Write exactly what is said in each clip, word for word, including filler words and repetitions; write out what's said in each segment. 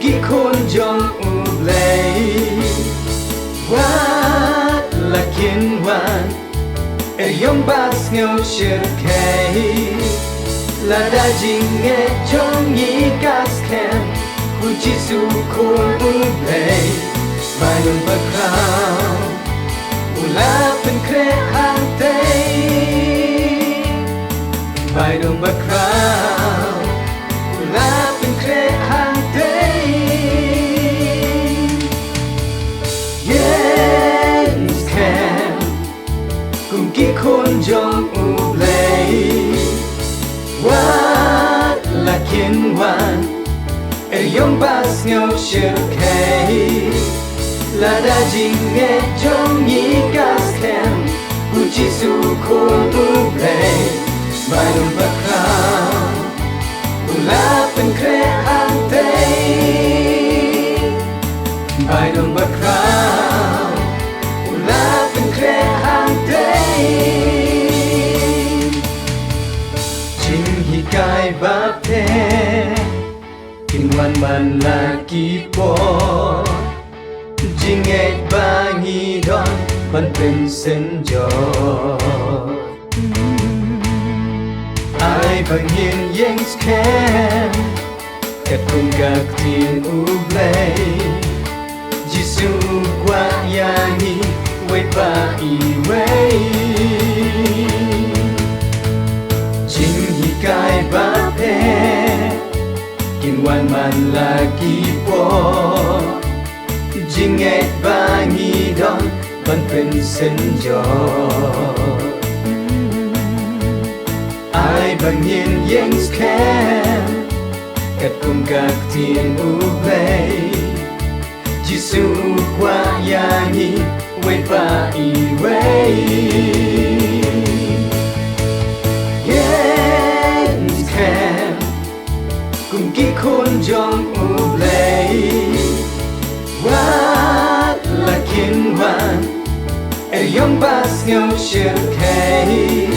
ki khun jong U Blei. Wat la kin wan, e ïong ba sngew shyrkhei. Lada jingngeit jong ngi ka skhem, U Jisu Khun U Blei. Bailam bakhraw, u la pynkhreh hangtei. Bailam bakhraw, u la pynkhreh hangtei. Ïeng skhem kum ki khun jong U Blei. Wat la kin wan, e ïong ba sngew shyrkhei. Lada jingngeit jong ngi ka skhem, U Jisu Khun U Blei. Bailam bakhraw, u la pynkhreh hangtei. Bailam bakhraw, u la pynkhreh hangtei. Jinghikai bapher kin wan man la ki por. Jingngeit ba ngi don ban pynsynjor. Ai ba ngin ïeng skhem katkum ka ktien U Blei. Jisu u kwah ïa ngi uwei pa iwei. Jinghikai bapher kin wan man la ki por. Jingngeit ba ngi don ban pynsynjor. Ai ba ngin ïeng skhem katkum ka ktien U Blei. Jisu u kwah ïa ngi uwei pa iwei. Ïeng skhem kum ki khun jong U Blei. Wat la kin wan, e ïong ba sngew shyrkhei.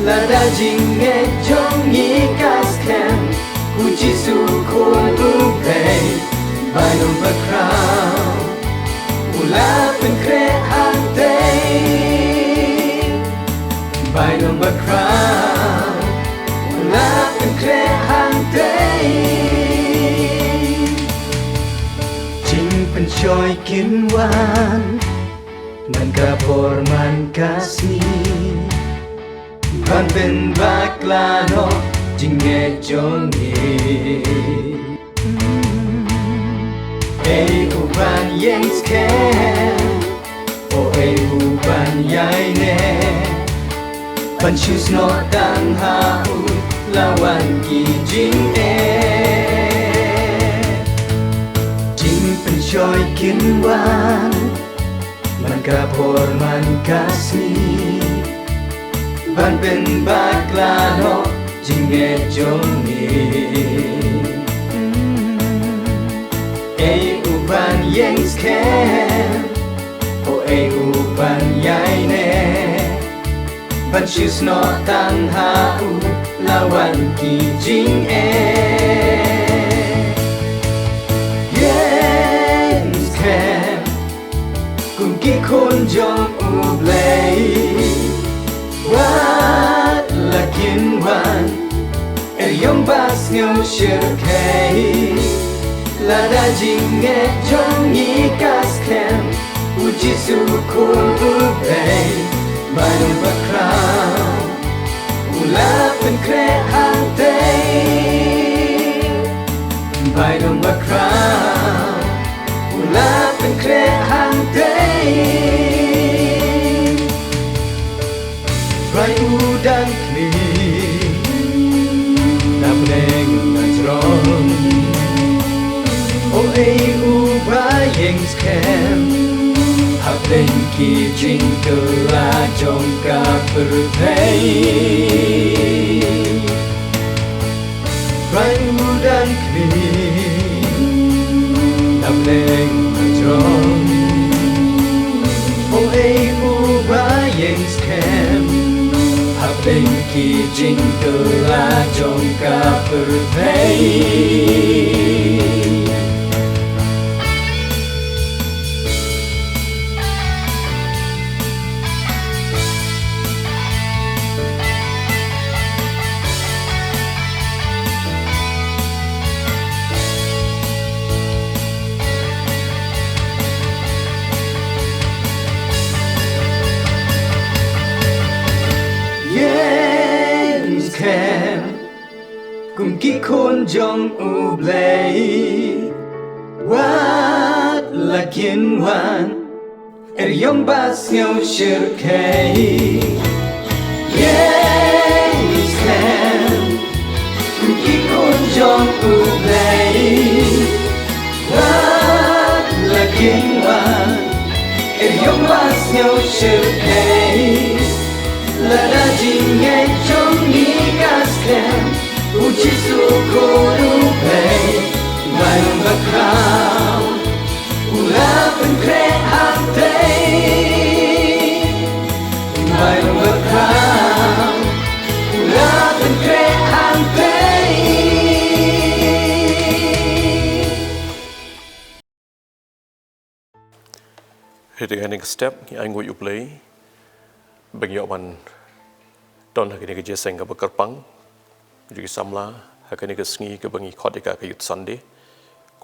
Lada jingngeit jong ngi ka skhem, U Jisu Khun U Blei. Bailam bakhraw, u la pynkhreh hangtei. Bailam bakhraw, u la pynkhreh hangtei. Jingpynshoi kin wan man ka por man ka sngi, ban pynbakla noh jingngeit jong ngi. Ei u ban ïeng skhem, o ei u ban ïaineh, ban shu snoh tang ha u la wan ki jingeh. Jingpynshoi kin wan man ka por man ka sngi, ban pynbakla noh jingngeit jong ngi. Ei u ban ïeng skhem, o ei u ban ïaineh, ban shu snoh tang ha u la wan ki jingeh. Ïeng skhem kum ki khun jong U Blei. Wat la kin wan, e ïong ba sngew shyrkhei. Lada jingngeit jong ngi ka skhem, U Jisu Khun U Blei. Bailam bakhraw, u la pynkhreh hangtei. Bailam bakhraw, u la pynkhreh hangtei. Trai u dang khmih na bneng na jrong. O ei u ba ïeng skhem hapdeng ki jingkylla jong ka pyrthei. Trai u dang khmih na bneng na jrong. O ei u ba ïeng skhem hapdeng ki jingkylla jong ka pyrthei. Ki khun jong U Blei, wat la kin wan, er ïong ba sngew shyrkhei. Ïeng skhem, ki khun jong U Blei, wat la kin wan, er ïong ba sngew shyrkhei. Lada jingngeit jong ngi ka skhem, U Jisu u khun U Blei, Balang Bakhraw u la pynkhreh hangtei. Balang Bakhraw u la pynkhreh hangtei. Hynrei ha kane ka step ngi ainguh ïa U Blei ba ngi ïoh ban don ha kane ka jingïaseng kaba kyrpang jong ki samla ha kane ka sngi kaba ngi khot ïa ka ka Youth Sunday.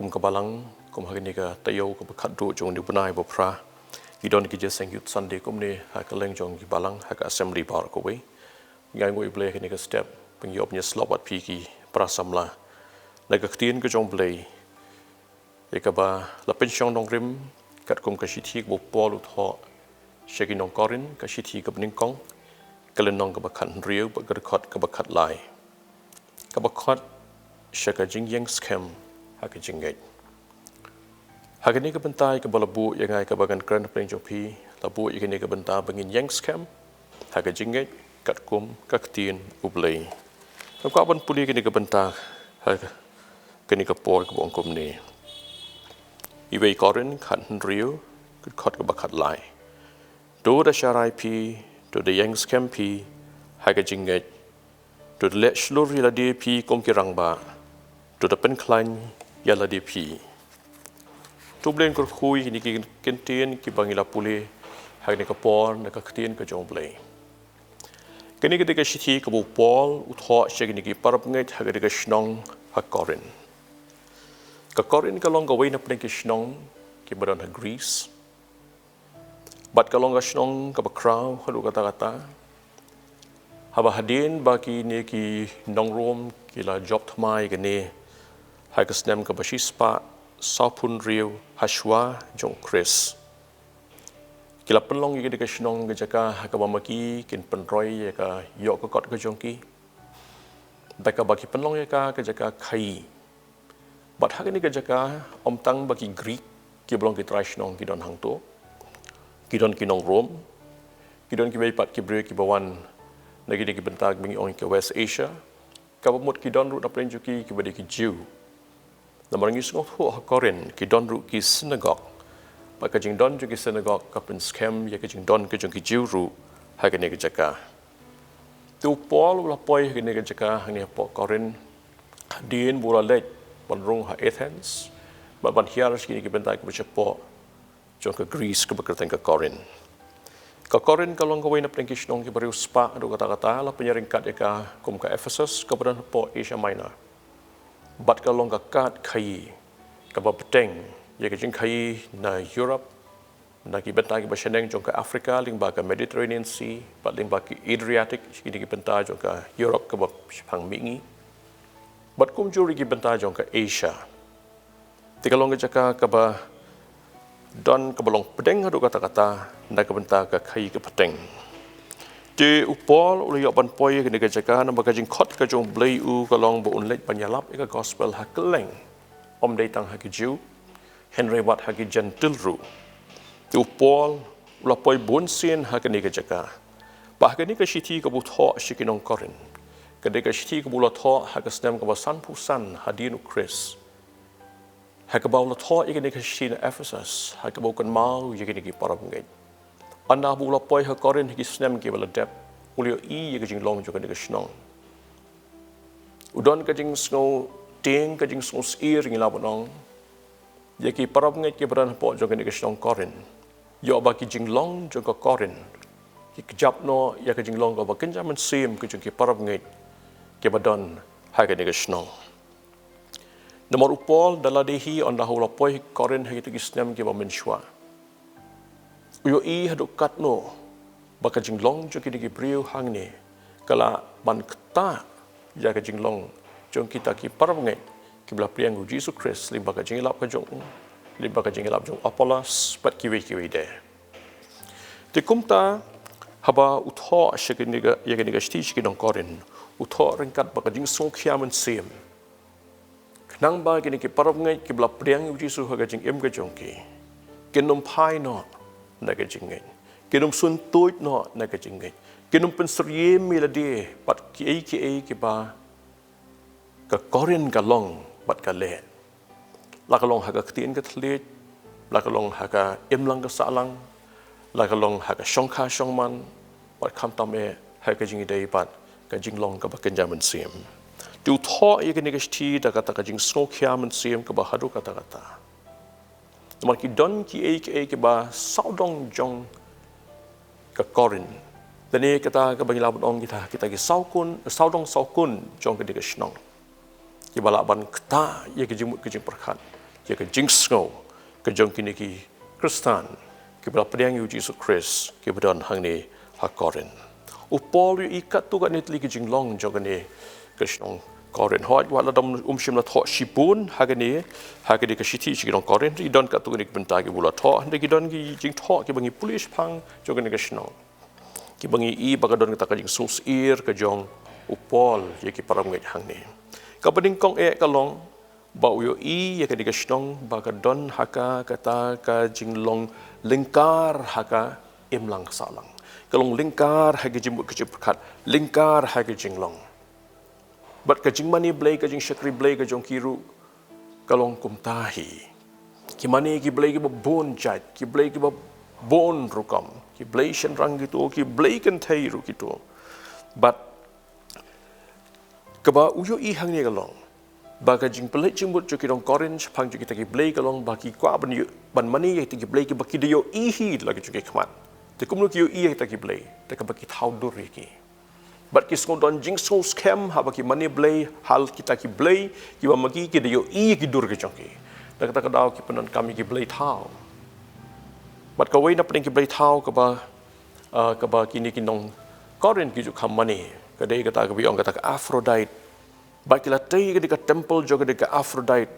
Kum ka balang, kum ha kane ka taïew kaba khatduh jong une u bnai ba phra, ngi don ki jingïaseng Youth Sunday kumne ha kylleng jong ki balang ha ka assembly baroh kawei. Ngi ainguh ïa U Blei ha kane ka step ba ngi ïoh ban ïasyllok bad phi ki para samla na ka ktien ka jong U Blei, ïa kaba la pynshong nongrim katkum ka shithi kaba u Paul u thoh sha ki nong Korinth, ka shithi kaba nyngkong, ka lynnong kaba khathynriew bad ka dkhot kaba khatlai, kaba khot sha ka jingïeng skhem ha ka jingngeit. Ha kane ka bynta ïa kaba la buh ïa nga ïa kaba ngan kren hapdeng jong phi, la buh ïa kane ka bynta ba ngin ïeng skhem ha ka jingngeit katkum ka ktien U Blei. Nga kwah ban pule kane ka bynta ha kane ka por kaba ong kumne. Iwei Korinth khathynriew, ka dkhot kaba khatlai. To da sharai phi, to da ïeng skhem phi ha ka jingngeit, to da leh shlur ïa lade phi kum ki rangbah, to da pynkhlaiñ ïa lade phi. To U Blei un kyrkhu ïa kine ki kyntien kiba ngi la pule ha kane ka por na ka ktien ka jong U Blei. Kane ka dei ka shithi kaba u Paul u thoh sha kine ki parabangeit ha kane ka shnong ha Korinth. Ka Korinth ka long kawei na pdeng ki shnong kiba don ha Greece. Bad ka long ka shnong kaba khraw haduh katta katta. Haba hadien ba kine ki nong Rom ki la jop thma ïa kane ha ka snem kaba shispah sawphew hynriew hashwa jong Khrist, ki la pynlong ïa kane ka shnong ka jaka ha kaba ma ki kin pynroi ïa ka ïoh ka kot ka jong ki. Da kaba ki pynlong ïa ka ka jaka khaïi. Bad ha kane ka jaka ym tang ba ki Greek kiba long ki trai shnong ki don hangto, ki don ki nong Rom, ki don kiwei pat ki briew kiba wan na kine ki bynta kiba ngi ong ka West Asia, kaba mut ki don ruh na pdeng jong ki kiba dei ki Jiw. Namar ngi sngewthuh ha Korinth ki don ruh ki synagog, bad ka jingdon jong ki synagog ka pynskhem ïa ka jingdon ka jong ki Jiw ruh ha kane ka jaka. Te u Paul u la poi ha kane ka jaka hangne hapoh Korinth hadien ba u la leit ban rung ha Athens bad ban hiar sha kine ki bynta kiba shapoh jong ka Greece kaba kyrteng ka Korinth. Ka Korinth ka long kawei na pdeng ki shnong kiba riewspah haduh katta katta, la pynïaryngkat ïa ka kum ka Ephesus kaba don hapoh Asia Minor. Bad ka long ka kad khaïi kaba bteng ïa ka jingkhaïi na Europe, na ki bynta kiba shaneng jong ka Africa lyngba ka Mediterranean Sea, bad lyngba ki Adriatic, kine ki bynta jong ka Europe kaba shaphang mihngi, bad kumjuh ruh ki bynta jong ka Asia. Te ka long ka jaka kaba don kaba long pdeng haduh katta katta na ka bynta ka khaïi ka bteng. Te u Paul u la ïoh ban poi ha kane ka jaka namar ka jingkhot ka jong U Blei ïa u ka long ba un leit ban ïalap ïa ka gospel ha kylleng, ym dei tang ha ki Jiw, hynrei wat ha ki Jentil ruh. Te u Paul u la poi bun sien ha kane ka jaka. Bad ha kane ka shithi kaba u thoh sha ki nong Korinth, ka dei ka shithi kaba u la thoh ha ka snem kaba sanphew san hadien u Khrist, ha kaba u la thoh ïa kane ka shithi na Ephesus, ha kaba u kynmaw ïa kine ki parabangeit. Ynda ba u la poi ha Korinth ha ki snem kiba la dep, u la ïohi ïa ka jinglong jong kane ka shnong. U don ka jingsngewtieng, ka jingsngewsyier, ngi lah ban ong, ïa ki parabangeit kiba don hapoh jong kane ka shnong Korinth. Ïoh ba ki jinglong jong ka Korinth ki kjap noh ïa ka jinglong kaba kynja mynsiem ka jong ki parabangeit kiba don ha kane ka shnong. Namar u Paul da lade hi, ynda u la poi Korinth ha kito ki snem kiba mynshuwa, u ïohi haduh katno ba ka jinglong jong kine ki briew hangne ka lah ban ktah ïa ka jinglong jong kita ki parabangeit kiba la pdiang ïa u Jisu Khrist lyngba ka jingïalap ka jong u, lyngba ka jingïalap jong u Apollos bad kiwei kiwei de. Te kumta, haba u thoh sha kane ka, ïa kane ka shithi sha ki nong Korinth, u thoh ryngkat bad ka jingsngewkhia mynsiem. Khnang ba kine ki parabangeit kiba la pdiang ïa u Jisu ha ka jingim ka jong ki, kin ym phai noh na ka jingngeit, kin ym sun tuid noh na ka jingngeit, kin ym pynsyriem ïa lade bad kiei kiei kiba ka Korinth ka long bad ka leh. La ka long ha ka ktien ka thylliej, la ka long ha ka imlang ka sahlang, la ka long ha ka shongkha shongman, bad khamtam eh ha ka jingïadei bad ka jinglong kaba kynja mynsiem. Te u thoh ïa kane ka shithi da kata ka jingsngewkhia mynsiem kaba haduh katta katta. Namar ki don kiei kiei kiba sawdong jong ka Korinth. Lane kata kaba ngi lah ban ong kita, kita ki sawkun, sawdong sawkun jong kane ka shnong, kiba lah ban ktah ïa ka jingmut ka jingpyrkhat, ïa ka jingsngew ka jong kine ki Khristan kiba la pdiang ïa u Jisu Khrist kiba don hangne ha Korinth. U Paul u ïohi katto katne tylli ki jinglong jong kane ka shnong Korinth. Hooid, wat la dang um shym la thoh shibun ha kane, ha kane ka shithi sha ki nong Korinth, hynrei don katto katne ki bynta kiba u la thoh, hynrei ki don ki jingthoh kiba ngi pule shaphang jong kane ka shnong, kiba ngi ïohi ba ka don kata ka jingsngewsyier ka jong u Paul ïa ki parabangeit hangne. Kaba nyngkong eh ka long ba u ïohi ïa kane ka shnong ba ka don ha ka, kata ka jinglong lyngkar ha ka imlang sahlang. Ka long lyngkar ha ka jingmut ka jingpyrkhat, lyngkar ha ka jinglong. Bad ka jingmane Blei, ka jingshakri Blei ka jong ki ruh ka long kumta hi. Ki mane ki blei kiba bun jait, ki blei kiba bun rukom, ki blei shynrang kito, ki blei kynthei ruh kito. Bad kaba u ïohi hangne ka long ba ka jingpynleit jingmut jong ki nong Korinth shaphang jong kita ki blei ka long ba ki kwah ban ïoh, ban mane ïa kita ki blei kiba ki da ïohi hi la ki jong ki khmat. Te kumno ki ïohi ïa kita ki blei? Te kaba ki thaw dur ïa ki. Bad ki sngew don jingsngewskhem haba ki mane blei ha kita ki blei kiba ma ki ki da ïohi ïa ki dur ki jong ki. Da kata ka daw ki pyndonkam ïa ki blei thaw. Bad kawei na pdeng ki blei thaw kaba, ah, kaba kine ki nong Korinth ki ju kham mane, ka dei kata kaba ïong kata ka Aphrodite. Bad ki la tei ïa kane ka temple jong kane ka Aphrodite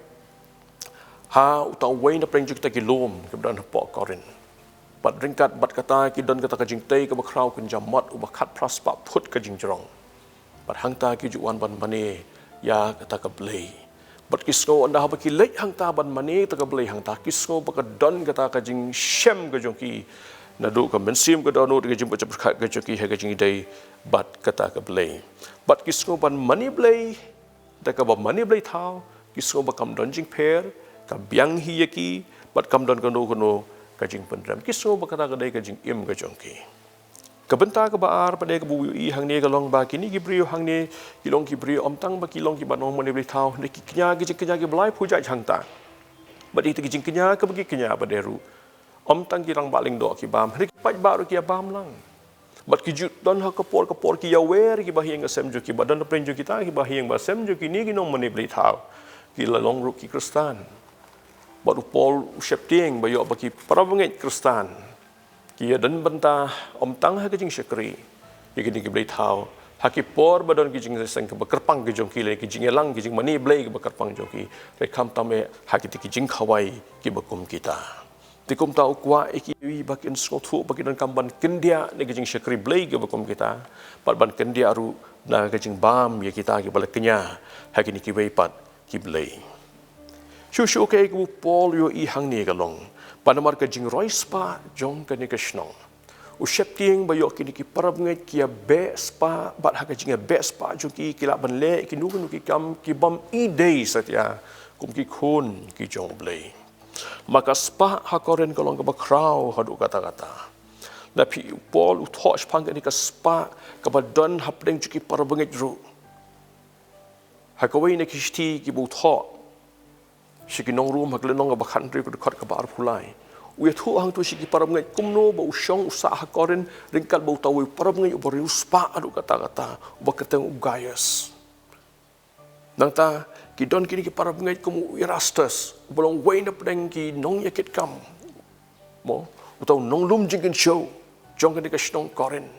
ha uta uwei na pdeng jong kita ki lum kiba don hapoh Korinth. Bad ryngkat bad kata ki don kata ka jingtei kaba khraw kynja mot uba khatphra spah phut ka jingjrong. Bad hangta ki ju wan ban mane ïa kata ka blei. Bad ki sngew ynda haba ki leit hangta ban mane kata ka blei hangta, ki sngew ba ka don kata ka jingshem ka jong ki, naduh ka mynsiem ka dohnud, ka jingpyrkhat ka jong ki ha ka jingïadei bad kata ka blei. Bad ki sngew ban mane blei da kaba mane blei thaw, ki sngew ba kam don jingpher, ka biang hi ïa ki, bad kam don kano kano ka jingpynrem. Ki sngew ba kata ka dei ka jingim ka jong ki. Ka bynta kaba ar pat de kaba u ïohi hangne ka long ba kine ki briew hangne ki long ki briew ym tang ba ki long kiba nongmane blei thaw, hynrei ki kñia ki jingkñia kiba laiphew jait hangta. Bad ïa kita ki jingkñia kaba ki kñia pat de ruh, ym tang ki rangbah lyngdoh ki bam, hynrei ki paidbah ruh ki ïa bam lang. Bad ki ju don ha ka por ka por ki ïawer ïa kiba ha ïing ha sem jong ki, bad don na pdeng jong kita kiba ha ïing ba sem jong kine ki nongmane blei thaw, ki la long ruh ki Khristan. Bad u Paul u sheptieng ba ïoh ba ki parabangeit Khristan ki ïa don bynta ym tang ha ka jingshakri ïa kine ki blei thaw ha ki por ba don ki jingïaseng kaba kyrpang ki jong ki, lane ki jingïalang, ki jingmane blei kaba kyrpang jong ki, hynrei khamtam eh ha kita ki jingkhawai kiba kum kita. Te kumta u kwah ïa ki ba kin sngewthuh ba ki donkam ban kyndiah na ka jingshakri Blei kaba kum kita, bad ban kyndiah ruh na ka jingbam ïa kita kiba la kñia ha kine kiwei pat ki blei. Shuh shuh kaei kaba u Paul u ïohi hangne ka long ba namar ka jingroi spah jong kane ka shnong, u sheptieng ba ïoh kine ki parabangeit ki ïa beh spah, bad ha ka jingïabeh spah jong ki, ki lah ban leh kino kino ki kam ki bym i dei satia kum ki khun ki jong u Blei. Ma ka spah ha Korinth ka long kaba khraw haduh katta katta. Lada phi, u Paul u thoh shaphang kane ka spah kaba don hapdeng jong ki parabangeit ruh. Ha kawei na ki shithi kiba u thoh sha ki nong Rom, ha ka lynnong kaba khathynriew, ka dkhot kaba arphew lai, u ïathuh hangto sha ki parabangeit kumno ba u shong u sah ha Korinth ryngkat bad uta uwei u parabangeit uba riewspah haduh katta katta, uba kyrteng u Gaius. Nangta ki don kine ki parabangeit kum u Erastus, uba long uwei na pdeng ki nongïakit kam, mo, uta u nonglum jingkynshew jong kane ka shnong Korinth.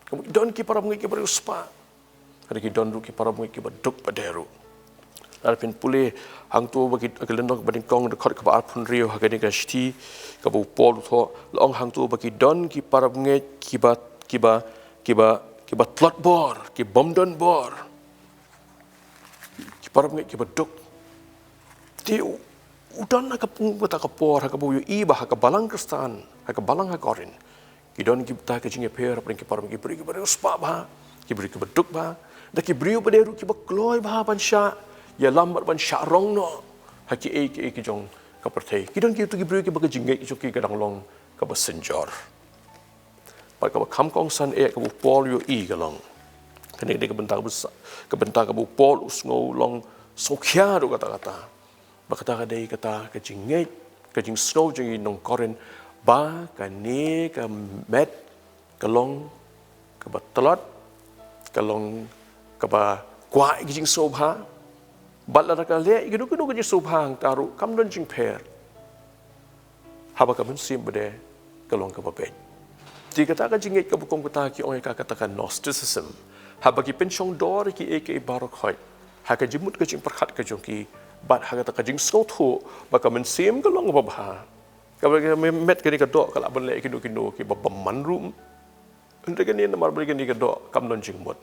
Kum ki don ki parabangeit kiba riewspah, hynrei ki don ruh ki parabangeit kiba duk pat de ruh. Lada phin pule hangto ba ki, ka lynnong ba nyngkong, dkhot kaba arphew hynriew, ha kane ka shithi kaba u Paul u thoh, la ong hangto ba ki don ki parabangeit kiba, kiba, kiba, kiba tlot bor, ki bym don bor. Ki parabangeit kiba duk. Te u, u don ha ka pung kata ka por, ha kaba u ïohi ba ha ka balang Khristan, ha ka balang ha Korinth, ki don kita ki jingïapher hapdeng ki parabangeit, ki briew kiba riewspah bha, ki briew kiba duk bha, da ki briew ba dei ruh kiba kloi bha ban shah ïalam bad ban shah rong noh ha kiei kiei ki jong ka pyrthei. Ki don kito ki briew kiba ka jingngeit jong ki ka dang long kaba synjor. Bad kaba kham kongsan eh, kaba u Paul u ïohi ka long, kane ka dei ka bynta kaba sa-, ka bynta kaba u Paul u sngew long sngewkhia haduh katta katta. Ba kata ka dei kata ka jingngeit, ka jingsngew jong ki nong Korinth, ba kane ka met ka long kaba tlot, ka long kaba kwah ïa ka jingsngewbha. Bad lada ka leh ïa kano kano ka jingsngewbha hangta ruh, kam don jingpher haba ka mynsiem ba dei ka long kaba beit. Te kata ka jingngeit kaba kum kata ki ong ïa ka kata ka Gnosticism. Haba ki pynshong dor ïa kiei kiei baroh khoit ha ka jingmut ka jingpyrkhat ka jong ki, bad ha kata ka jingsngewthuh ba ka mynsiem ka long kaba bha, kaba ka met kane ka doh ka lah ban leh ïa kino kino kiba bymman ruh. Hynrei kane namar ba kane ka doh kam don jingmut.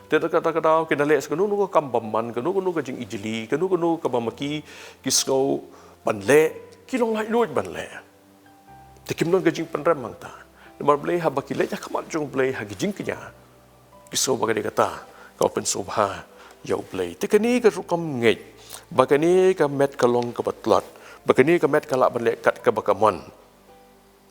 Te kata ka daw kin da leh sa kano kano ka kam bymman, kano kano ka jingijli, kano kano kaba ma ki ki sngew ban leh, ki long laitluid ban leh. Te kim don ka jingpynrem hangta. Namar balei? Haba ki leit ha khmat jong U Blei ha ka jingkñia, ki sngew ba ka dei kata kaba pynsngewbha ïa U Blei. Te kane ka rukom ngeit ba kane ka met ka long kaba tlot, ba kane ka met ka lah ban leh kat kaba ka mon,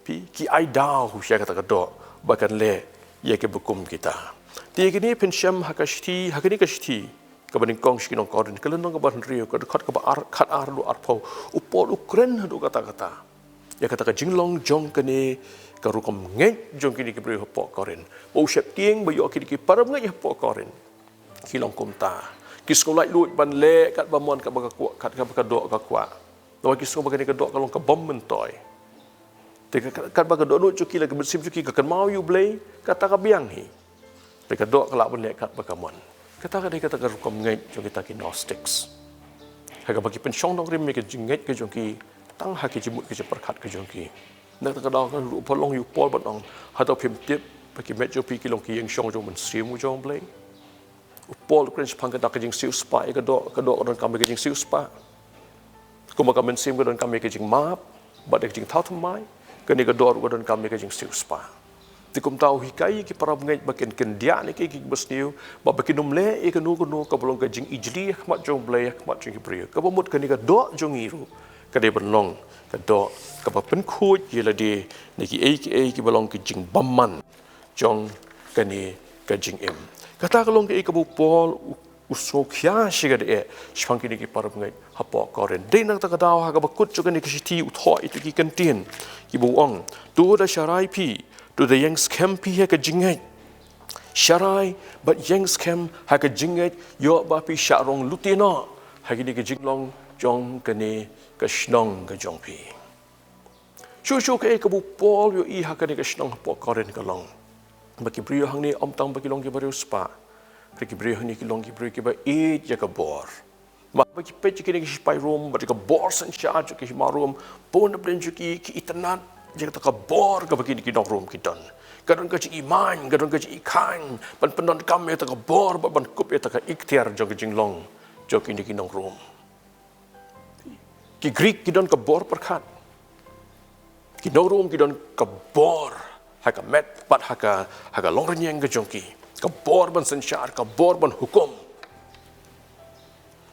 phi, ki ai daw sha kata ka doh ba kan leh ïa kiba kum kita. Te kane phin shem ha ka shithi, ha kane ka shithi kaba nyngkong sha ki nong Korinth, ka lynnong kaba hynriew, ka dkhot kaba ar, khatar haduh arphew, u Paul u kren haduh katta katta ïa kata ka jinglong jong kane ka rukom ngeit jong kine ki briew hapoh Korinth, ba u sheptieng ba ïoh kine ki parabangeit hapoh Korinth ki long kumta, ki sngew laitluid ban leh katba mon, katba ka kwah, kat, katba ka doh ka kwah. Namar ki sngew ba kane ka doh ka long ka bym myntoi. Te ka, ka, katba ka dohnud jong ki lane ka mynsiem jong ki ka kynmaw ïa U Blei, kata ka biang hi. Te ka doh ka lah ban leh katba ka mon. Kata ka dei kata ka rukom ngeit jong kita ki Gnostics, ha kaba ki pynshong nongrim ïa ka jingngeit ka jong ki tang ha ka jingmut ka jingpyrkhat ka jong ki. Na kata ka daw ka ruh pynlong ïa u Paul ban ong, hato phim tip ba ki met jong phi ki long ki ïingshong jong U Mynsiem jong U Blei? U Paul u kren shaphang kata ka jingsiewspah ïa ka doh, ka doh ka donkam ïa ka jingsiewspah. Kumba ka mynsiem ka donkam ïa ka jingmap bad ïa ka jingthaw thymmai, kane ka doh ruh ka donkam ïa ka jingsiewspah. Te kumta u hikai ïa ki parabangeit ba kin kyndiah na kiei kiei kiba sniew, ba, ba kin ym leh ïa kano kano kaba long ka jingijli ha khmat jong U Blei, ha khmat jong ki briew. Kaba mut kane ka doh jong ngi ruh ka dei ban long ka doh kaba pynkhuid ïa lade na kiei kiei kiba long ka jingbymman jong kane ka jingim. Kata ka long kaei kaba u Paul u, u sngewkhia shikatdei shaphang kine ki parabangeit hapoh Korinth. Dei na kata ka daw ha kaba kut jong kane ka shithi u thoh ïa kita ki kyntien kiba u ong, to da sharai phi, to da ïeng skhem phi ha ka jingngeit. Sharai bad ïeng skhem ha ka jingngeit, ïoh ba phi shah rong lute noh ha kine ki jinglong jong kane ka shnong ka jong phi. Shuh shuh kaei kaba u Paul u ïohi ha kane ka shnong hapoh Korinth ka long ba ki briew hangne ym tang ba ki long kiba riewspah, hynrei ki briew hangne ki long ki briew kiba ïeit ïa ka bor. Namar ba ki peit ïa kine ki shipai Rom bad ïa ka bor synshar jong ki hima Rom, bun na pdeng jong ki ki itynnad ïa kata ka bor kaba kine ki nong Rom ki don. Ka don ka jingimaiñ, ka don ka jingikaiñ ban pyndonkam ïa kata ka bor bad ban kup ïa kata ka iktiar jong ka jinglong jong kine ki nong Rom. Ki Grik ki don ka bor pyrkhat. Ki nong Rom ki don ka bor ha ka met bad ha ka, ha ka longrynïeng ka jong ki. Ka bor ban synshar, ka bor ban hukum.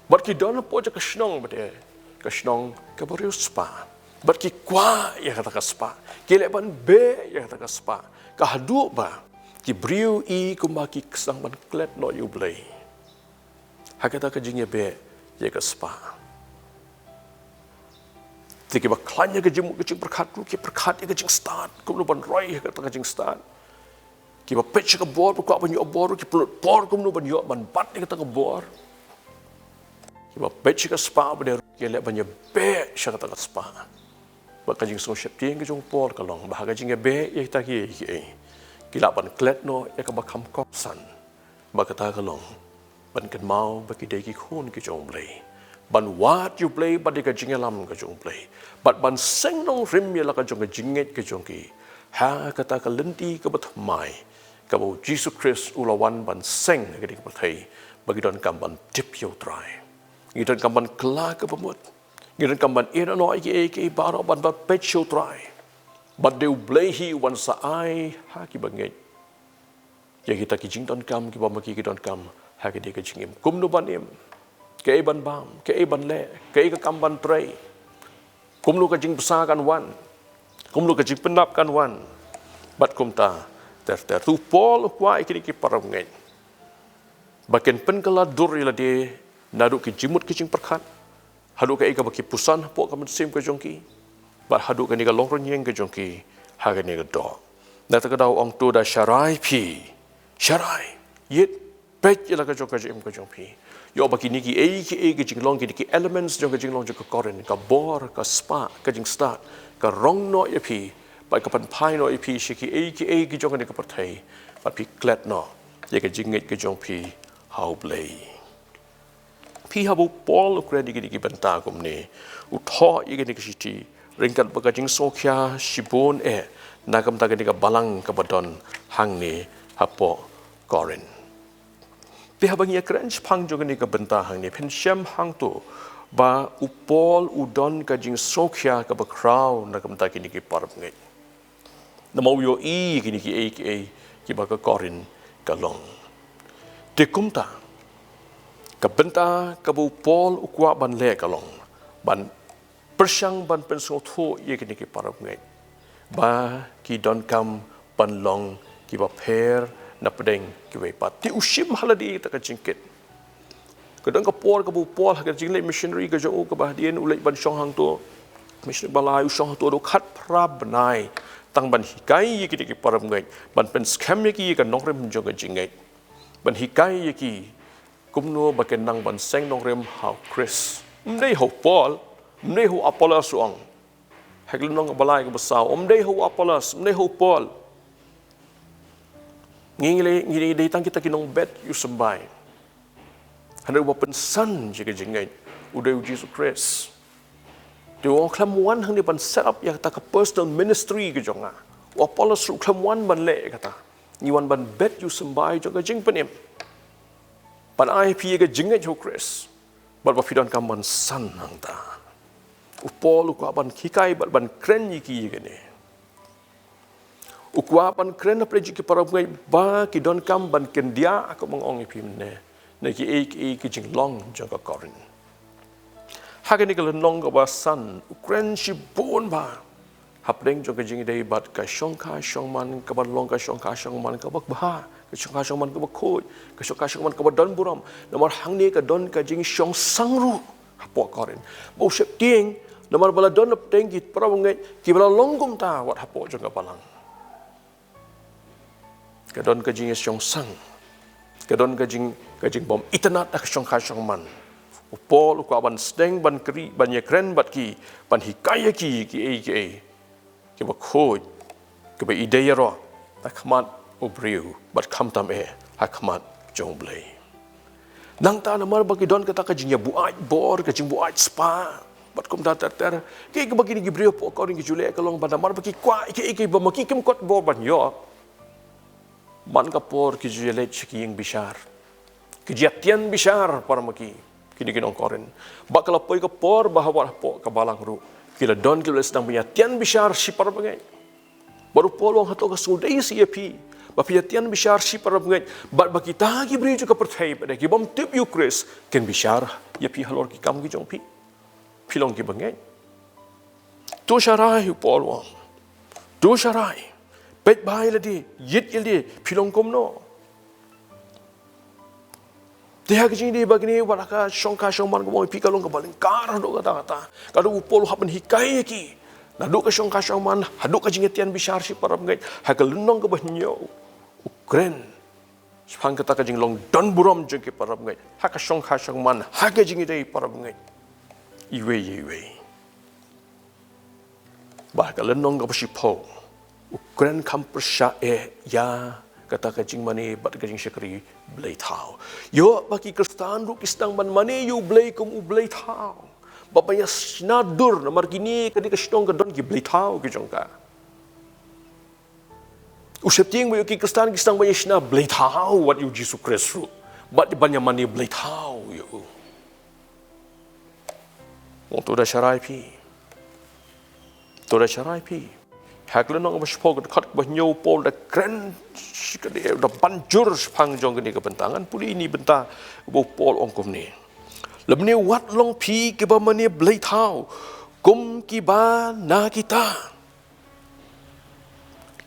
Bad ki don hapoh jong ka shnong bad, eh, ka shnong kaba riewspah. Bad ki kwah ïa kata ka spah. Ki leh ban beh ïa kata ka spah. Ka haduh ba ki briew i kumba ki sdang ban klet noh ïa U Blei ha kata ka jingïabeh ïa ka spah. Te kiba khlaiñ ïa ka jingmut ka jingpyrkhat ruh ki pyrkhat ïa ka jingstad, kumno ban roi ha kata ka jingstad. Kiba peit sha ka bor, ba kwah ban ïoh bor ruh ki pynlut por kumno ban ïoh ban bat ïa kata ka bor. Kiba peit sha ka spah ba dei ruh ki leh ban ïabeh sha kata ka spah. Bad ka jingsngewsheptieng ka jong u Paul ka long ba ha ka jingïabeh ïa kita kiei kiei, ki lah ban klet noh ïa kaba kham kongsan. Ba kata ka long ban kynmaw ba ki dei ki khun ki jong U Blei. ban wad ïa U Blei bad ïa ka jingïalam ka jong U Blei, bad ban seng nongrim ïa la ka jong ka jingngeit ka jong ki ha kata ka lynti kaba thymmai kaba U Jisu Khrist u la wan ban seng ha kane ka pyrthei, ba ki donkam ban tip ïa U Trai, ki donkam ban kylla kaba mut, ki donkam ban ïehnoh ïa kiei kiei baroh, ban ban peit sha U Trai, bad dei U Blei hi u wan sa ai ha ki bangeit ïa kita ki jingdonkam kiba ma ki ki donkam ha kane ka jingim. Kumno ban im, kaei ban bam, kaei ban leh, kaei ka kam ban trei, kumno ka jingbsa kan wan, kumno ka jingpyndap kan wan, bad kumta ter ter. Te u Paul u kwah ïa kine ki parabangeit ba kin pynkylla dur ïa lade naduh ki jingmut ki jingpyrkhat, haduh kaei kaba ki puson hapoh ka mynsiem ka jong ki, bad haduh kane ka longrynïeng ka jong ki ha kane ka doh. Na kata ka daw u ong, to da sharai phi, sharai, ïit, peit ïa la ka jong ka jingim ka jong phi, ïoh ba kine kiei kiei ki jinglong, kine ki elements jong ka jinglong jong ka Korinth, ka bor, ka spah, ka jingstad, ka rong noh ïa phi bad ka pynphai noh ïa phi sha kiei kiei ki jong kane ka pyrthei, bad phi klet noh ïa ka jingngeit ka jong phi ha U Blei. Phi, haba u Paul u kren ïa kine ki bynta kumne, u thoh ïa kine ki shithi ryngkat bad ka jingsngewkhia shibun eh na ka bynta kane ka balang kaba don hangne hapoh Korinth. Te haba ngi ïa kren shaphang jong kane ka bynta hangne, phin shem hangto ba u Paul u don ka jingsngewkhia kaba khraw na ka bynta kine ki parabangeit. Namar u ïohi kine kiei kiei kiba ka Korinth ka long. Te kumta, ka bynta kaba u Paul u kwah ban leh ka long ban pyrshang ban pynsngewthuh ïa kine ki parabangeit ba ki donkam ban long kiba pher napdeng kiwei pat. Te u shim ha lade ïa kata ka jingkit. Ka don ka por kaba u Paul ha ka jingleit missionary ka jong u kaba hadien, u leit ban shong hangto, missionary ba lai, u shong hangto haduh khatphra bnai tang ban hikai ïa kine ki parabangeit, ban pynskhem ïa ki ïa ka nongrim jong ka jingngeit, ban hikai ïa ki kumno ba kin nang ban seng nongrim ha u Khrist. Ym dei ha u Paul, ym dei ha u Apollos, u ong ha ka lynnong kaba lai kaba saw, ym dei ha u Apollos, ym dei ha u Paul. Ngi, ngi leh, ngi dei tang kita ki nongbet ïasymbai. Hynrei uba pynsan ïa ka jingngeit u dei u Jisu Khrist. Te u ong, khlem wan hangne ban set up ïa kata ka personal ministry ka jong nga. U Apollos ruh khlem wan ban leh ïa kata. Ngi wan ban bet ïasymbai jong ka jingpynim, ban ai phi ïa ka jingngeit ha u Khrist, bad ba phi donkam ban san hangta. U Paul u kwah ban hikai bad ban kren ïa ki ïa kane. U kwah ban kren hapdeng jong ki parabangeit ba ki donkam ban kyndiah, kumba nga ong ïa phi mynne, na kiei kiei ki jinglong jong ka Korinth. Ha kane ka lynnong kaba san u kren shibun bha hapdeng jong ka jingïadei bad ka shongkha shongman, kaba long ka shongkha shongman kaba bha, ka shongkha shongman kaba khuid, ka shongkha shongman kaba don burom. Namar hangne ka don ka jingshongsang ruh hapoh Korinth ba u sheptieng, namar ba la don hapdeng ki parabangeit kiba la long kumta wat hapoh jong ka balang. Ka don ka jingïashongsang, ka don ka jing, ka jingbym itynnad ha ka shongkha shongman. U Paul u kwah ban sdang, ban kri, ban ïakren bad ki, ban hikai ïa ki kiei kiei kiba khuid, kiba ïadei ïaroh ha khmat u briew bad khamtam eh ha khmat jong U Blei. Nangta namar ba ki don kata ka jingïabuaid bor, ka jingbuaid spah bad kumta ter ter, kaei kaba kine ki briew hapoh Korinth ki ju leh ka long ba namar ba ki kwah ïa kiei kiei ba ma ki kim kot bor ban ïoh, man ka por ki ju ïaleit sha ki ïing bishar, ki ju ïatian bishar para ma ki, kine ki nong Korinth. Bad ka la poi ka por ba ha wat hapoh ka balang ruh ki la don, ki la sdang ban ïatian bishar shi parabangeit. Bad u Paul u ong, hato ka sngewdei seh ïa phi ba phi ïatian bishar shi parabangeit, bad ba kita ki briew jong ka pyrthei pat de, ki bym tip ïa u Khrist, kin bishar ïa phi halor ki kam ki jong phi? Phi long ki bangeit. To sharai, u Paul u ong. To sharai. Peit bha ïa lade, ïit ïa lade, phi long kumno. Te ha ka jingïadei bad kine, wat ha ka shongkha shongman kaba ong ïa phi ka long kaba lyngkar haduh katta katta. Ka dei u Paul u hap ban hikai ïa ki naduh ka shongkha shongman haduh ka jingïatian bishar shi parabangeit. Ha ka lynnong kaba hynñiew u kren shaphang kata ka jinglong don burom jong ki parabangeit ha ka shongkha shongman, ha ka jingïadei parabangeit iwei ïa iwei. Bad ha ka lynnong kaba shiphew u kren kham pyrshah eh ïa kata ka jingmane bad ka jingshakri bleithaw. Ïoh ba ki Khristan ruh ki sdang ban mane ïa U Blei kum U Bleithaw. Ba ba ïa shna dur namar kine kane ka shnong ka don ki bleithaw ki jong ka. U sheptieng ba ïoh ki Khristan ki sdang ban ïa shna bleithaw wat ïa U Jisu Khrist ruh. Bad ban ïa mane bleithaw ïa u. Ong to da sharai phi. To da sharai phi. Ha ka lynnong ba shiphew ka dkhot ba hynñiew Paul da kren shi ka dei da ban jur shaphang jong kane ka bynta ngan pule ïa kane ka bynta ba u Paul ong kumne. Lymne wat long phi kiba mane bleithaw kum kiba na kita.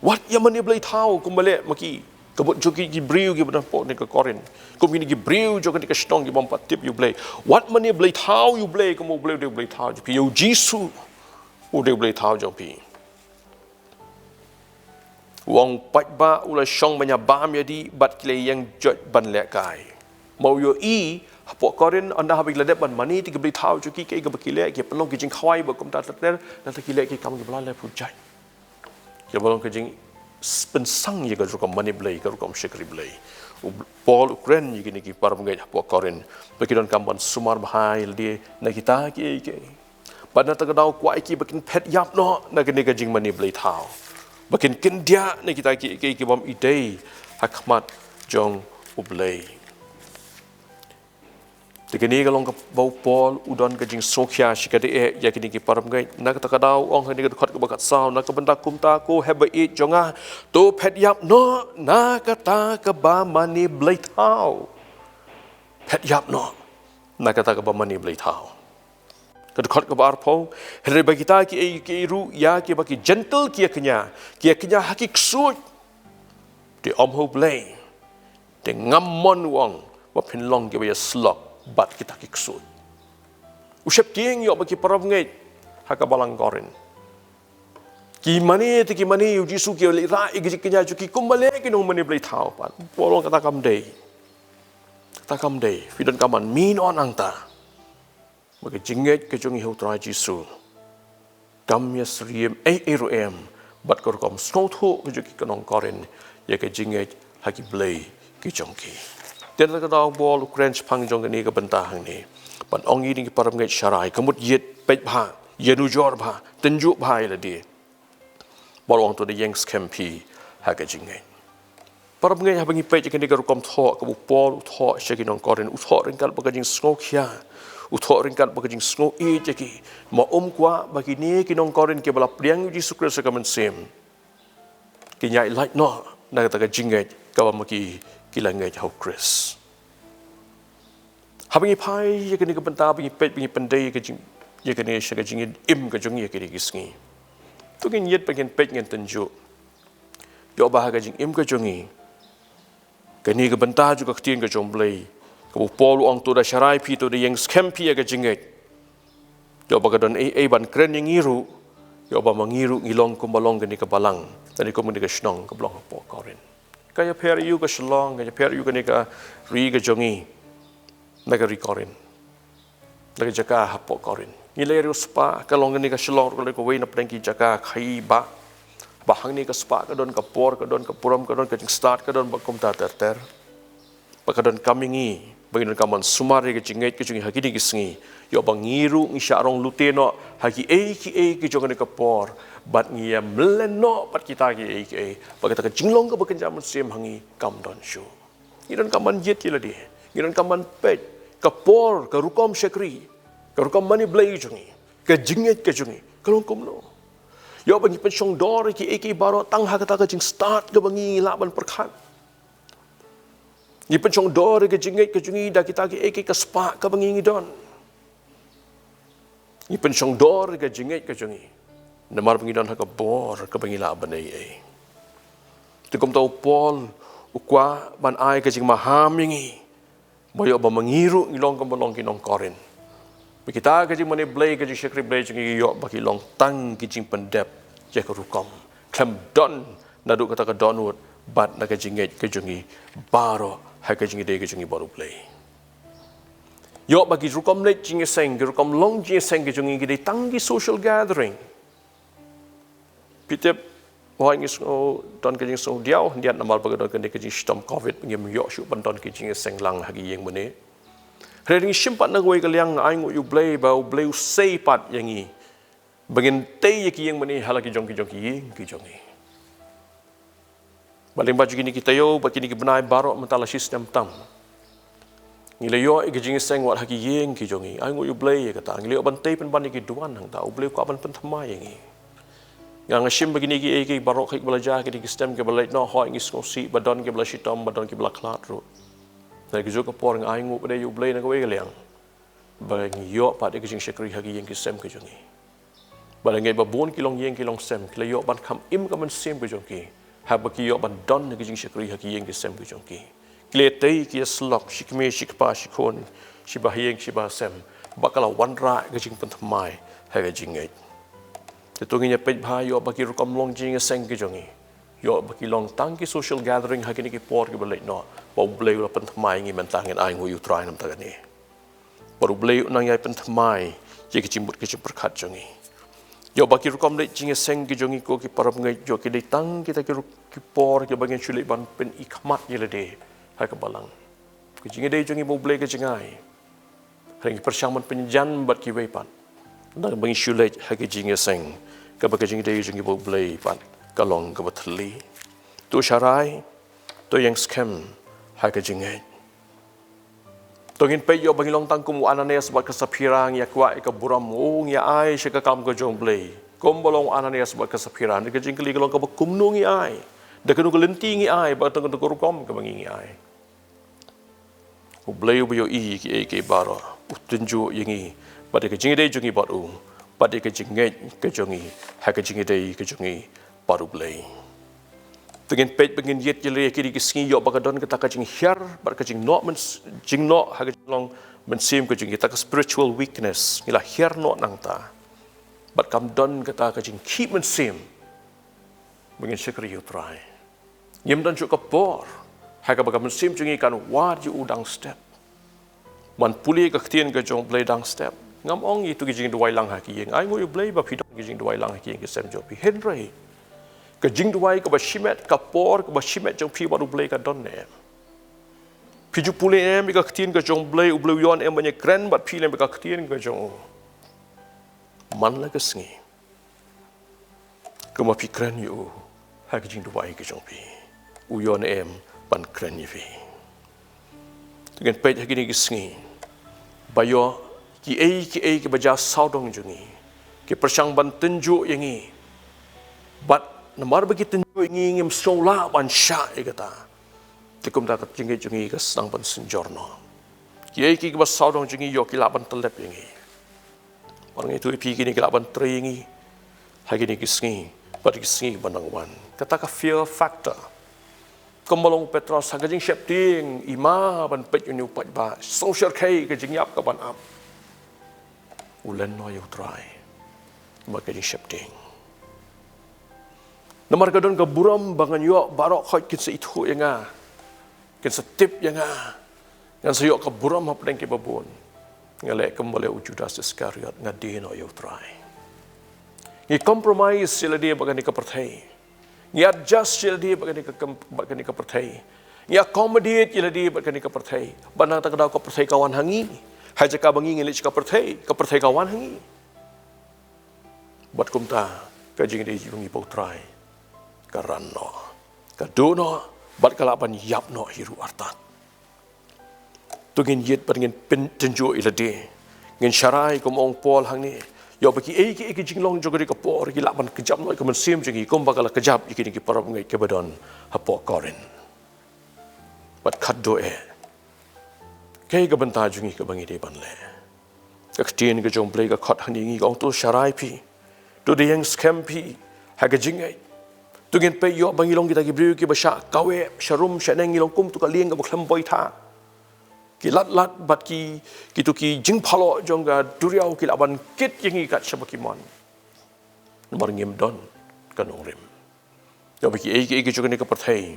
Wat ïa mane bleithaw kumba leh ma ki. Ka mut jong ki, ki briew kiba na pdeng ka Korinth. Kum kine ki briew jong kane ka shnong ki bym pat tip ïa U Blei. Wat mane bleithaw ïa U Blei kum U Blei u dei U Bleithaw jong phi. Ïa U Jisu u dei U Bleithaw jong phi. U ong paidbah u la shong ban ïa bam ïa dih bad ki la ïeng joit ban lehkai. Ma u ïohi hapoh Korinth ynda haba ki la dep ban mane ïa ki bleithaw jong ki kaei kaba ki leh ki pynlong ki jingkhawai bad kumta ter ter nangta ki leh ki kam kiba la leh pyrshah. Ïa ba long ka jingpynsang ïa ka rukom mane Blei ka rukom shakri Blei. U Paul u kren ïa kine ki parabangeit hapoh Korinth ba ki donkam ban sumar bha ïa lade na kita kiei kiei. Bad na kata ka daw kwah ïa ki ba kin phet ïap noh na kane ka jingmane bleithaw. Ba kin kyndiah na kita kiei kiei ki bym ïadei ha khmat jong U Blei. Te kane ka long kaba u Paul u don ka jingsngewkhia shikatdei eh ïa kine ki parabangeit. Na kata ka daw u ong ha kane ka dkhot kaba khatsaw, na ka bynta kumta ko heh ba ïeit jong nga, to phet ïap noh na kata kaba mane bleithaw. Phet ïap noh na kata kaba mane bleithaw. Ka dkhot kaba arphew, hynrei ba kita kiei kiei ruh ïa kiba ki Jentil ki ïa kñia, ki ïa kñia ha ki ksuid. Te ym ha U Blei. Te ngam mon, u ong, ba phin long kiba ïasyllok bad kita ki ksuid. U sheptieng ïoh ba ki parabangeit ha ka balang Korinth ki mane te ki mane ïa U Jisu, ki leh rah ïa ka jingkñia jong ki kumba leh ki nongmane bleithaw pat. Paul u ong kata kam dei. Kata kam dei. Phi donkam ban mih noh nangta. Ba ka jingngeit ka jong ngi ha U Trai Jisu kam ïasyriem ei ei ruh em bad ka rukom sngewthuh ka jong ki nong Korinth ïa ka jingngeit ha ki blei ki jong ki. Te na kata ka daw u Paul u kren shaphang jong kane ka bynta hangne ban ong ïa kine ki parabangeit sharai, ka mut ïeit, peit bha, ïanujor bha, tynjuh bha ïa lade. Bad u ong to da ïeng skhem phi ha ka jingngeit. Parabangeit, haba ngi peit ïa kane ka rukom thoh kaba u Paul u thoh sha ki nong Korinth, u thoh ryngkat bad ka jingsngewkhia, u thoh ryngkat bad ka jingsngewieit ïa ki. Ma um kwah ba kine ki nong Korinth kiba la pdiang ïa U Jisu Khrist ha ka mynsiem kin ïaid lait noh na kata ka jingngeit kaba ma ki ki la ngeit ha U Khrist. Haba ngi phai ïa kane ka bynta, ba ngi peit, ba ngi pyndei ïa ka jing, ïa kane sha ka jingim ka jong ngi ïa kine ki sngi. To ngin ïeit, ba ngin peit, ngin tynjuh. Ïoh ba ha ka jingim ka jong ngi, kane ka bynta jong ka ktien ka jong U Blei, kaba u Paul u ong to da sharai phi, to da ïeng skhem phi ïa ka jingngeit. Ïoh ba ka don ei ei ban kren ïa ngi ruh, ïoh ba ma ngi ruh ngi long kumba long kane ka balang, kane kum kane ka shnong kaba long hapoh Korinth. Ka ïapher ïa u ka Shillong, ka ïapher ïa u kane ka ri ka jong ngi na ka ri Korinth, na ka jaka hapoh Korinth. Ngi leh riewspah, ka long kane ka Shillong ruh ka long kawei na pdeng ki jaka khaïi bah. Ba hangne ka spah ka don ka por, ka don ka burom, ka don ka jingstad, ka don ba kumta ter ter. Ba ka donkam ïa ngi ba ngin donkam ban sumar ïa ka jingngeit ka jong ngi ha kine ki sngi. Ïoh ba ngi ruh ngi shah rong lute noh ha kiei kiei ki jong kane ka por, bad ngi ïa mlien noh bad kita kiei kiei, ba kata ka jinglong kaba kynja mynsiem ha ngi kam don shuh. Ngi donkam ban ïeit ïa lade, ngi donkam ban peit ka por, ka rukom shakri, ka rukom mane Blei ka jong ngi, ka jingngeit ka jong ngi ka long kumno. Ïoh ba ngi pynshong dor ïa kiei kiei baroh tang ha kata ka jingstad kaba ngi lah ban pyrkhat. Ngi pynshong dor ïa ka jingngeit ka jong ngi da kita kiei kiei, ka spah kaba ngi ngi don. Ngi pynshong dor ïa ka jingngeit ka jong ngi namar ba ngi don ha ka bor kaba ngi lah ban ei ei. Te kumta u Paul u kwah ban ai ka jingmaham ïa ngi, ba ïoh ba ma ngi ruh ngi long kumba long ki nong Korinth. Ba kita ka jingmane Blei, ka jingshakri Blei jong ngi ïoh ba ki long tang ki jingpyndep ïa ka rukom, khlem don naduh kata ka dohnud bad na ka jingngeit ka jong ngi baroh ha ka jingïadei ka jong ngi bad U Blei. Ïoh ba ki rukom leit jingïaseng, ki rukom long jingïaseng ka jong ngi ki dei tang ki social gathering. Phi tip, Hooid, ngi sngew don ka jingsngewdiaw khyndiat namar ba ka don kane ka jingshitom covid, ngim ïoh shuh ban don ka jingïaseng lang ha ki ïing mane. Hynrei ngi shim pat na kawei ka liang, ai nguh ïa U Blei ba U Blei u sei pat ïa ngi ba ngin tei ïa ki ïing mane ha la ki jong ki jong ki ïing ki jong ngi. Bad lyngba jong kine ki taïew bad kine ki bnai baroh mynta la shisnem tam, ngi la ïoh ïa ka jingïaseng wat ha ki ïing ki jong ngi. Ai nguh ïa U Blei ïa kata. Ngi la ïoh ban tei pynban ïa ki duwan hangta. U Blei u kwah ban pynthymmai ïa ngi. Nga nga shim ba kine kiei kiei baroh kiba la jia ha kine ki snem kiba la leit noh, hooid, ngi sngewsih ba don kiba la shitom, ba don kiba la khlad ruh. Hynrei kajuh ka por nga ai nguh pat ïa U Blei na kawei ka liang ba ngi ïoh pat ïa ka jingshakri ha ki ïing ki sem ki jong ngi. Ba la ngeit ba bun ki longïing ki longsem ki la ïoh ban kham im ka mynsiem ka jong ki haba ki ïoh ban don ha ka jingshakri ha ki ïing ki sem ki jong ki. Ki la tei, ki ïasyllok shi kmie shi kpa, shi khun, shi bahaïing shi bahasem, ba ka la wanrah ka jingpynthymmai ha ka jingngeit. Te to ngin ïa peit bha, ïoh ba ki rukom long jingïaseng ki jong ngi, ïoh ba ki long tang ki social gathering ha kine ki por kiba leit noh, ba U Blei u la pynthymmai ïa ngi. Mynta ngin ai nguh ïa U Trai namar kane. Bad U Blei u nang ïai pynthymmai ïa ki jingmut ki jingpyrkhat jong ngi. Ïoh ba ki rukom leit jingïaseng ki jong ngi, ko ki parabangeit, ïoh ki dei tang kita ki ru-, ki por kiba ngin shu leit ban pyni khmat ïa lade ha ka balang. Ka jingïadei jong ngi bad U Blei ka jngai. Hynrei ngi pyrshang ban pynjan bad kiwei pat, namar ba ngi shu leit ha ka jingïaseng, kaba ka jingïadei jong ngi bad U Blei pat ka long kaba thylli. To sharai, to ïeng skhem ha ka jingngeit. To ngin peit, ïoh ba ngi long tang kum u Ananias bad ka Saphira, ngi ïa kwah ïa ka burom, oh, ngi ïa ai sha ka kam ka jong U Blei. Kumba long u Ananias bad ka Saphira, ne ka jingkylli ka long kaba kumno ngi ai, da kano ka lynti ngi ai, bad da kano ka rukom kaba ngi, ngi ai. U Blei uba ïohi ïa kiei kiei baroh u tynjuh ïa ngi bad ïa ka jingïadei jong ngi bad u, bad ïa ka jingngeit ka jong ngi ha ka jingïadei ka jong ngi bad U Blei. To ngin peit ba ngin ïit ïa lade ha kine ki sngi, ïoh ba ka don kata ka jinghiar bad ka jingnoh myns-, jingnoh ha ka jinglong mynsiem ka jong ngi, kata ka spiritual weakness, ngi la hiar noh nangta. Bad kam don kata ka jingkhih mynsiem ba ngin shakri ïa U Trai. Ngim don shuh ka por ha kaba ka mynsiem jong ngi kan wad ïa u dang step, ban pule ka ktien ka jong U Blei dang step. Ngam ong ïa kito ki jingduwai lang ha ki ïing. Ai nguh ïa U Blei ba phi don ki jingduwai lang ha ki ïing ki sem jong phi. Hynrei ka jingduwai kaba shimet, ka por kaba shimet jong phi bad U Blei ka don ne em? Phi ju pule ne em ïa ka ktien ka jong U Blei, U Blei u ïoh ne em ban ïakren bad phi lem bad ka ktien ka jong u? Man la ka sngi, kumba phi kren ïa u ha ka jingduwai ka jong phi, u ïoh ne em ban kren ïa phi? To ngin peit ha kine ki sngi ba ïoh kiei kiei kiba jia sawdong jong ngi ki pyrshang ban tynjuh ïa ngi. Bad namar ba ki tynjuh ïa ngi, ngim sngew lah ban shah ïa kata. Te kumta ka jingngeit jong ngi ka sdang ban synjor noh. Kiei kiei kiba sawdong jong ngi ïoh ki lah ban tyllep ïa ngi. Bad nga ïathuh ïa phi, kine ki lah ban trei ïa ngi ha kine ki sngi bad ki sngi ban nang wan. Kata ka fear factor. Kumba long u Petros, ha ka jingsheptieng i ma ban peit ïa une u paidbah, sngewsarkhei ka jingïap ka ban ap, u len noh ïa U Trai bad ka jingsheptieng. Namar ka don ka burom ba ngan ïoh baroh khoit kin sa ithuh ïa nga, kin sa tip ïa nga, ngan sa ïoh ka burom hapdeng kiba bun. Nga leh kumba leh u Judas Iskariot, nga die noh ïa U Trai. Ngi compromise ïa lade bad kane ka pyrthei. Ngi adjust ïa lade bad kane ka kam-, bad kane ka pyrthei. Ngi accommodate ïa lade bad kane ka pyrthei. Bad nangta ka daw ka pyrthei ka wan ha ngi. Ha jaka ba ngi ngin leit sha ka pyrthei, ka pyrthei ka wan ha ngi. Bad kumta ka jingïadei jong ngi bad U Trai ka ran noh, ka duh noh, bad ka lah ban ïap noh hi ruh artat. To ngin ïit bad ngin pyn-, tynjuh ïa lade. Ngin sharai kum ong Paul hangne, ïoh ba kiei kiei ki jinglong jong kane ka por ki lah ban kjam noh ïa ka mynsiem jong ngi kumba ka la kjap ïa kine ki parabangeit kiba don hapoh Korinth. Bad khadduh eh, kaei ka bynta jong ngi kaba ngi dei ban leh? Ka ktien ka jong U Blei ka khot hangne ïa ngi, ka ong to sharai phi, to da ïeng skhem phi ha ka jingngeit. To ngin peit, ïoh ba ngi long kita ki briew kiba shah kaweh, sharum shaneng, ngi long kum tu ka lieng kaba khlem boitha. Ki lad lad bad ki, kito ki jingphalok jong ka duriaw ki lah ban kit ïa ngi kat shaba ki mon. Namar ngim don ka nongrim. Ïoh ba kiei kiei ki jong kane ka pyrthei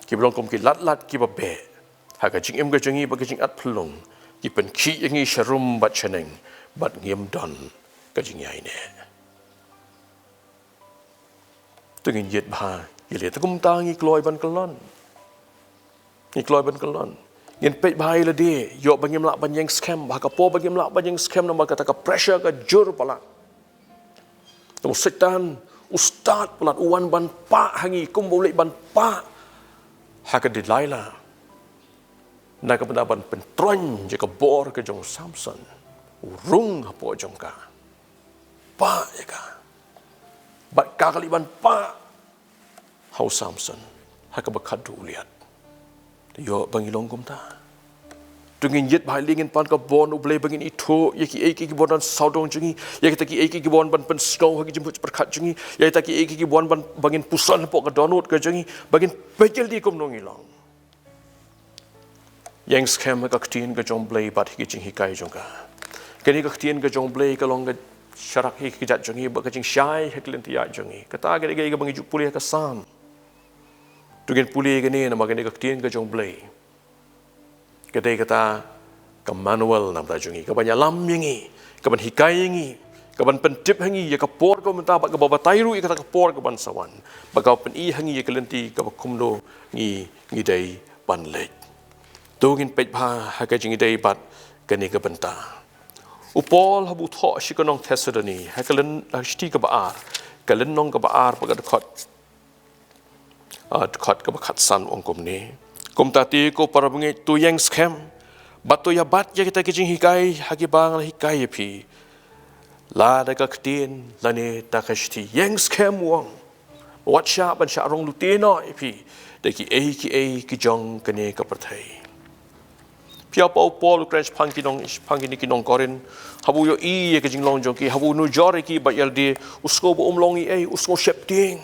kiba long kum ki lad lad kiba beh ha ka jingim ka jong ngi bad ka jingat phyllung, ki pynkhih ïa ngi sharum bad shaneng, bad ngim don ka jingïaineh. To ngin ïit bha ïa lade. Te kumta ngi kloi ban kyllon. Ngi kloi ban kyllon. Ngin peit bha ïa lade, ïoh ba ngim lah ban ïeng skhem, bad ha ka por ba ngim lah ban ïeng skhem namar kata ka pressure ka jur palat. Te u Soitan u stad palat, u wan ban pah ha ngi kumba u leit ban pah ha ka Delilah. Na ka bynta ban pyntroiñ ïa ka bor ka jong u Samson. U rung hapoh jong ka. Pah ïa ka. Bad ka ka leit ban pah ha u Samson ha kaba khadduh u liat. Te ïoh ba ngi long kumta. To ngin ïit bha ïa lade, ngin pan ka bor U Blei ba ngin ithuh ïa kiei kiei kiba don sawdong jong ngi, ïa kita kiei kiei kiba wan ban pynsngew ha ki jingmut jingpyrkhat jong ngi, ïa kita kiei kiei kiba wan ban, ba ngin puson hapoh ka dohnud ka jong ngi, ba ngin peit ïa lade kumno ngi long. Ïeng skhem ha ka ktien ka jong U Blei bad ha ki jinghikai jong ka. Kane ka ktien ka jong U Blei ka long ka sharak ha ki kjat jong ngi bad ka jingshai ha ki lynti jong ngi. Kata ka dei kaei kaba ngi ju pule ha ka Salm. To ngin pule kane namar kane ka ktien ka jong U Blei ka dei kata ka manual na ka bynta jong ngi, kaban ïalam ïa ngi, kaban hikai ïa ngi, kaban pyntip ha ngi ïa ka por kaba mynta bad kaba batai ruh ïa kata ka por kaban sa wan, bad kaban pyni ha ngi ïa ka lynti kaba kumno ngi, ngi dei ban leit. To ngin peit bha ha ka jingïadei bad kane ka bynta. U Paul haba u thoh sha ki nong Thessaloni, ha ka lyn, ha ka shithi kaba ar, ka lynnong kaba ar bad ka dkhot, ah, dkhot kaba khatsan u ong kumne. Kumta te ko para bangeit, to ïeng skhem bad to ïabat ïa kita ki jinghikai ha kiba nga la hikai ïa phi. Lada ka ktien lane da ka shithi, ïeng skhem u ong. Wat shah ban shah rong lute noh ïa phi da kiei kiei ki jong kane ka pyrthei. Phi ïohi ba u Paul u kren shaphang ki nong, shaphang kine ki nong Korinth, haba u ïohi ïa ka jinglong jong ki, haba u nujor ïa ki bad ïa lade, u sngew ba um long ei ei, u sngew sheptieng,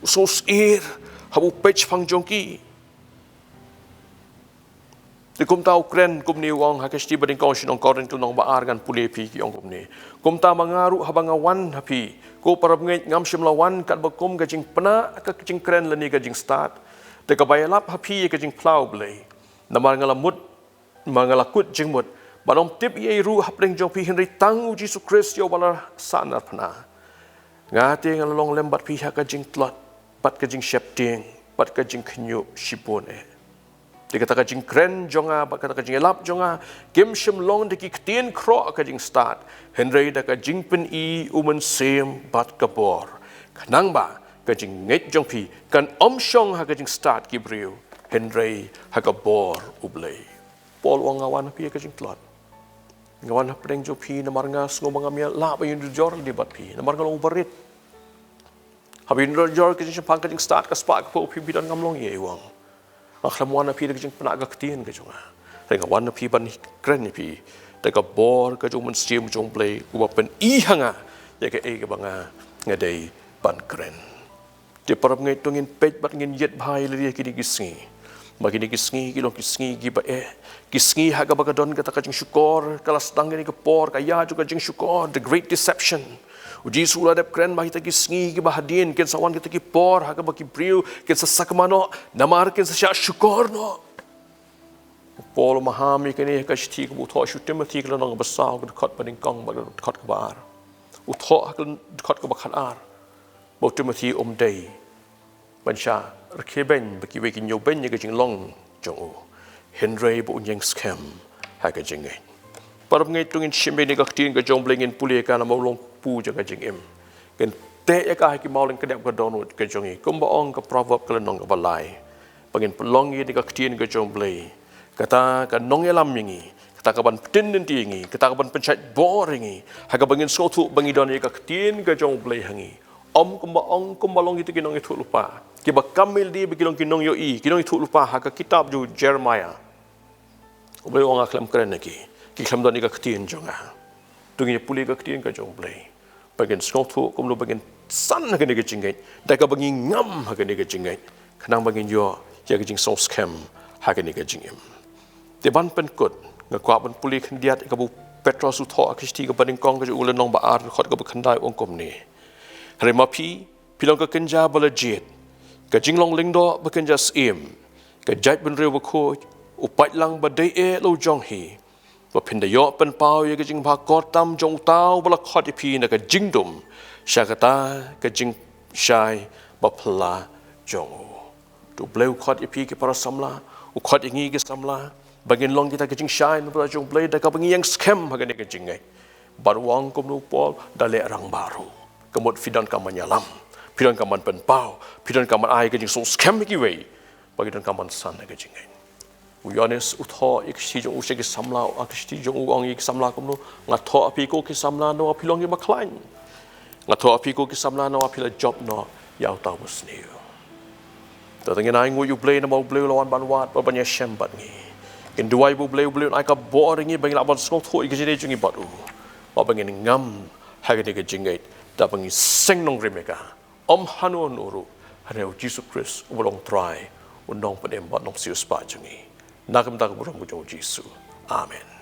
u sngew sheptieng haba u peit shaphang jong ki. Te kumta u kren kumne u ong ha ka shithi banyngkong sha ki nong Korinth lynnong ba ar, ngan pule ïa phi, ki ong kumne. Kumta ma nga ruh haba nga wan ha phi, ko para bangeit, ngam shym la wan katba kum ka jingpynah ka jingkren lane ka jingstad, te kaba ïalap ha phi ïa ka jingphla U Blei. Namar nga la mut, ma nga la kut jingmut ban ym tip ei ei ruh hapdeng jong phi, hynrei tang U Jisu Khrist uba la sahnarphna. Nga te nga la long lem bad phi ha ka jingtlot bad ka jingsheptieng bad ka jingkhynñiuh shibun eh. Te kata ka jingkren jong nga bad kata ka jingïalap jong nga kim shym long da ki ktien khroh ka jingstad, hynrei da ka jingpyni U Mynsiem bad ka bor, khnang ba ka jingngeit jong phi kan ym shong ha ka jingstad ki briew, hynrei ha ka bor U Blei. Paul u ong, nga wan ha phi ha ka jingtlot, nga wan hapdeng jong phi namar nga sngew ba ngam ïa lah ban ïanujor lade bad phi namar nga long u barit. Haba ïanujor ka jingshemphang ka jingstad, ka spah ka phew, phi, phi don, ngam long ei ei, u ong. Nga khlem wan ha phi da ka jingpynah ka ktien ka jong nga, hynrei nga wan ha phi ban kren ïa phi da ka bor ka jong U Mynsiem jong U Blei, uba pyni ha nga ïa kaei kaba nga, nga dei ban kren. Te para bangeit, to ngin peit bad ngin ïit bha ïa lade ha kine ki sngi. Ba kine ki sngi ki long ki sngi kiba eh, ki sngi ha kaba ka don kata ka jingshukor, ka la sdang kane ka por, ka ïa jong ka jingshukor, the great deception. U Jisu u la dep kren ba kita ki sngi kiba hadien kin sa wan kita ki por ha kaba ki briew kin sa sakma noh namar kin sa shah shukor noh. U Paul u maham ïa kane ha ka shithi kaba u thoh sha u Timothi, ka lynnong ba saw, ka dkhot banyngkong bad ka dkhot kaba ar. U thoh ha ka dkhot kaba khatar ba u Timothi um dei ban shah rkhie beiñ ba kiwei kin ïoh beiñ ïa ka jinglong jong u, hynrei ba un ïeng skhem ha ka jingngeit. Para bangeit, to ngin shim ïa kane ka ktien ka jong U Blei, ngin pule ïa ka namar u long kpu jong ka jingim. Ngin teh ïa ka ha ki mawlyngkdep ka dohnud ka jong ngi, kumba ong ka Proverb ka lynnong kaba lai, ba ngin pynlong ïa kane ka ktien ka jong U Blei kata ka nongïalam ïa ngi, kata kaban pyntin lynti ïa ngi, kata kaban pynshait bor ïa ngi, ha kaba ngin sngewthuh ba ngi don ïa ka ktien ka jong U Blei ha ngi. Ym kumba ong, kumba long kita ki nongïathuhlypa kiba kam ïalade ba ki long ki nongïohi, ki nongïathuhlypa ha ka kitab jong u Jeremiah. U Blei u ong, nga khlem kren ïa ki, ki khlem don ïa ka ktien jong nga. To ngin ïa pule ïa ka ktien ka jong U Blei ba ngin sngewthuh kumno ba ngin san ha kane ka jingngeit, da kaba ngi ngam ha kane ka jingngeit, khnang ba ngin ïoh ïa ka jingsngewskhem ha kane ka jingim. Te ban pynkut, nga kwah ban pule khyndiat ïa kaba u Petros u thoh ha ka shithi kaba nyngkong, ka jong u, lynnong ba ar, dkhot kaba khyndai, u ong kumne: Hynrei ma phi, phi long ka kynja ba la jied, ka jinglong lyngdoh ba kynja syiem, ka jaitbynriew bakhuid, u paidlang ba dei eh la u jong hi, ba phin da ïoh pynpaw ïa ka jingbha kordor tam jong uta uba la khot ïa phi na ka jingdum sha kata ka jingshai baphylla jong u. To U Blei u khot ïa phi ki para samla, u khot ïa ngi ki samla, ba ngin long kita ki jingshai na bynta jong U Blei da kaba ngi ïeng skhem ha kane ka jingngeit. Bad u ong kumno u Paul, da leh rangbah ruh. Ka mut phi donkam ban ïalam, phi donkam ban pynpaw, phi donkam ban ai ka jingsngewskhem ïa kiwei, ba ki donkam ban san ha ka jingngeit. U Ïoannis u thoh ïa ka shithi jong u sha ki samla, ha ka shithi jong u u ong ïa ki samla kumno, nga thoh ha phi ko ki samla namar phi long kiba khlaiñ. Nga thoh ha phi ko ki samla namar phi la jop noh ïa uta u basniew. Te ngin ai nguh ïa U Blei namar U Blei u la wan ban wad bad ban ïashem bad ngi. Ngin duwai ba U Blei, U Blei un ai ka bor ïa ngi ba ngin lah ban sngewthuh ïa ka jingïadei jong ngi bad u, bad ba ngin ngam ha kane ka jingngeit da ba ngi seng nongrim ïa ka, ym hano hano ruh, hynrei ïa U Jisu Khrist uba long Trai, u Nongpynim bad Nongsiewspah jong ngi. Na ka bynta ka burom ka jong U Jisu. Amen.